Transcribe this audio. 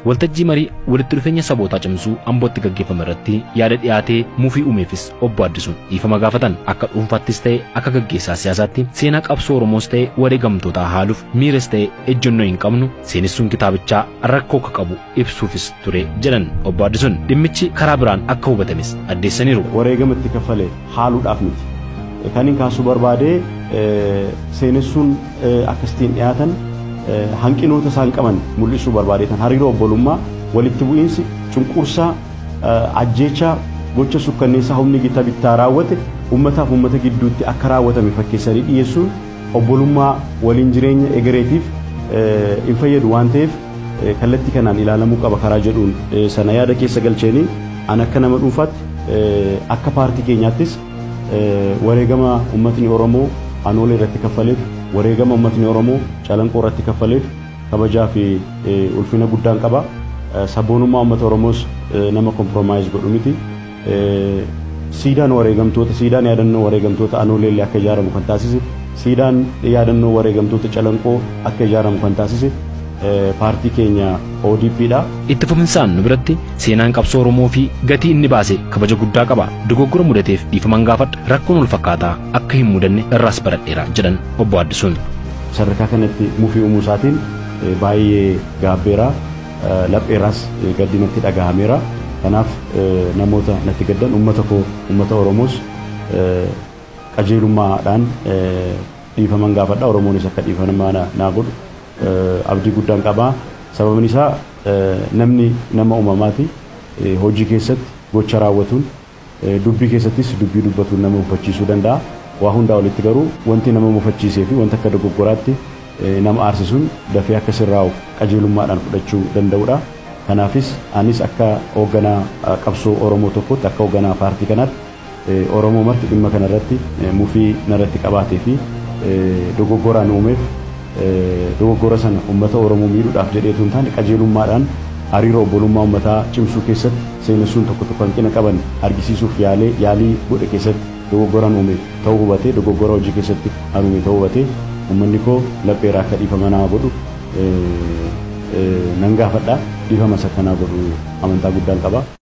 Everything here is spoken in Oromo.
Waltajjii marii walitti dhufeenya sabootaa cimsuu Ambootti gaggeeffame irratti yaada dhiyaatee mufii uumeefis obbo Addisuun dhiifama gaafatan. Akka dhuunfaattis ta'e akka gaggeessaa siyaasaatti seenaa qabsoo Oromoos ta'e wareegamtootaa haaluuf miiras ta'e ejjennoo hin qabnu, seenessuun kitaabichaa rakkoo akka qabu ibsuufis ture jedhan obbo Addisuun. Dhimmichi karaa biraan akka hubatames addeessaniiru. Wareegama itti kaffale haaluudhaaf miti. Kan hin kaasuu barbaade seenessuun akkasitiin dhiyaatan hanqinoota isaan qaban mul'isuu barbaadeetan, hariiroo obbolummaa walitti bu'iinsi cunqursaa ajjeechaa gocha sukkanneessaa humni gita bittaa raawwate uummataaf uummata gidduutti akka raawwatame fakkeessanii dhiyeessuun obbolummaa waliin jireenya egereetiif hin fayyadu waan ta'eef kallattii kanaan ilaalamuu qaba karaa jedhuun sana yaada keessa galcheenii an akka nama dhuunfaatti akka paartii keenyaattis wareegama uummatni Oromoo Anoolee irratti kaffaleef, wareegama uummatni Oromoo Calanqoo irratti kaffaleef kabajaa fi ulfina guddaan qaba. Sabboonummaa uummata Oromoos nama compromise godhu miti. Siidaan wareegamtoota, siidaan yaadannoo wareegamtoota Anoolee illee akka ijaaramu kan taasise, siidaan yaadannoo wareegamtoota Calanqoo akka ijaaramu kan taasise paartii keenya ODP dha. Itti fufinsaan nu biratti seenaan qabsoo Oromoo fi gatii inni baase kabaja guddaa qaba. Dogoggora mudateef dhiifaman gaafadha. Rakkoon wal fakkaataa akka hin mudanne irraas baradheera jedhan obbo Addisuun. Sadarkaa kanatti mufii uumuu isaatiin baay'ee gaabbeera. Lapheerraas gaddi natti dhagahameera. Kanaaf namoota natti gaddan, uummata koo, uummata Oromoos qajeelummaadhaan dhiifaman gaafadha. Oromoonis akka dhiifama naa godhu abdii guddaan qaba. Sababni isaa namni nama uumamaati. Hojii keessatti gocha raawwatuun, dubbii keessattis dubbii dubbatuun nama mufachiisuu danda'a. Waa hundaa olitti garuu wanti nama mufachiisee fi wanta akka dogoggoraatti nama aarsisuun dafee akka sirraa'u qajeelummaadhaan fudhachuu danda'udha. Kanaafis anis akka hoogganaa qabsoo Oromoo tokkotti, akka hoogganaa paartii kanaatti, Oromoo marti dhimma kanarratti mufii narratti qabaatee fi dogoggoraan uumeef, dogoggora sana uummata Oromoo miidhuudhaaf jedheetu hin taane, qajeelummaadhaan hariiroo obbolummaa uummataa cimsuu keessatti seenessuun tokko tokko hanqina qaban argisiisuuf yaalee yaalii godhe keessatti dogoggoraan uume ta'uu hubatee, dogoggora hojii keessatti an uume ta'uu hubatee, uummanni koo lapheeraa akka dhiifama naa godhu nan gaafadha. Dhiifama isa akkanaa godhu amantaa guddaan qaba.